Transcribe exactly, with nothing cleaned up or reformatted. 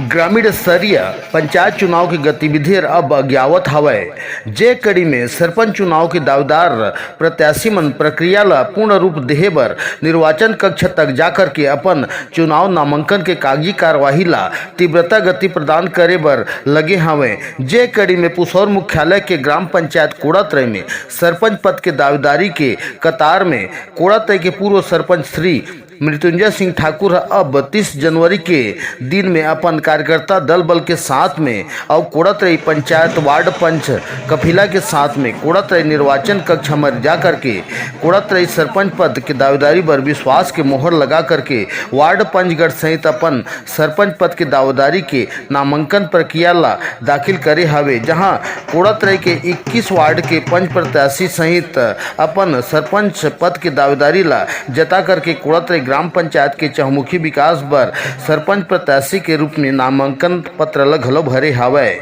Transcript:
ग्रामीण स्तरीय पंचायत चुनाव के गतिविधि अब अगियावत हवय, जे कड़ी में सरपंच चुनाव के दावेदार प्रत्याशी मन प्रक्रिया ला पूर्ण रूप देहे बर निर्वाचन कक्ष तक जाकर के अपन चुनाव नामांकन के कागजी कार्यवाही ला तीव्रता गति प्रदान करे बर लगे हवय। जे कड़ी में पुसौर मुख्यालय के ग्राम पंचायत कोड़ातरई में सरपंच पद के दावेदारी के कतार में कोड़ातरई के पूर्व सरपंच श्री मृत्युंजय सिंह ठाकुर ह अब तीस जनवरी के दिन में अपन कार्यकर्ता दल बल के साथ में अउ कोड़ातरई पंचायत वार्ड पंच कफिला के साथ में कोड़ातरई निर्वाचन कक्ष म जा करके कोड़ातरई सरपंच पद के दावेदारी बर विश्वास के मोहर लगा करके वार्ड पंचगण सहित अपन सरपंच पद के दावेदारी के नामांकन प्रक्रिया ला दाखिल करे हवे, जहां कोड़ातरई के इक्कीस वार्ड के पंच प्रत्याशी सहित अपन सरपंच पद के दावेदारी ला जता करके कोड़ातरई ग्राम पंचायत के चहुमुखी विकास बर सरपंच प्रत्याशी के रूप में नामांकन पत्र ल घलो भरे हावय।